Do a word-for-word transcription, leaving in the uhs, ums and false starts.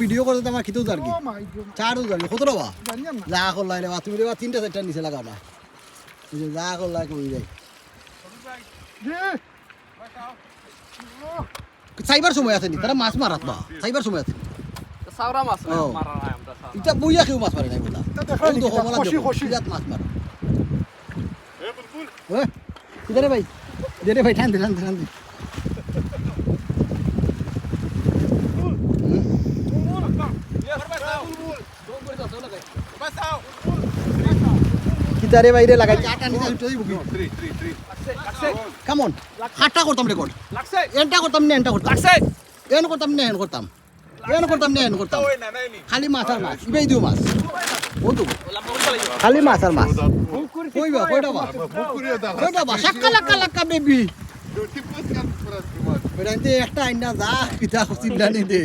ভিডিও করতে তো আমার খিদেও যার কি? ও মাই গড। চারও যার কি? কত রে বা? জানি না। যা করলাই রে বা, তুমি রে বা তিনটা চারটা নিচে লাগাও না। এই যে যা করলাই কই যাই। জি। চাইবার সময় আছে নি, তারা মাছ মারাত বা। চাইবার সময় আছে নি। সাউরা মাছ না, ও। মারা নাই আমরা সাউরা। এটা বইয়া কেউ মাছ মারে নাই বলা। এটা দেখা ওই নি, তো এটা কমলা কষি, দেখো, কষি। বিরাট মাছ মারে। ওই, কিদারে ভাই? দে রে ভাই, টান দে, টান দে, টান দে। হুম। কিতারে বাইরে লাগাই, চাটা নিচে উঠে যাইব কি? Come on, হাতটা করতাম রেকর্ড। লাগছে। এনটা করতাম না, এনটা করতাম। লাগছে। এন করতাম না, এন করতাম। এন করতাম না, এন করতাম। খালি মাছ আর মাছ, ইবাই দিও মাছ। ও তো। খালি মাছ আর মাছ। কইবা, কইটা বা? কইটা বা? শাক্কা লাক্কা লাক্কা বেবি। ওটা এনতে একটা আইনা যা, কিতা চিন্তা নেই দে।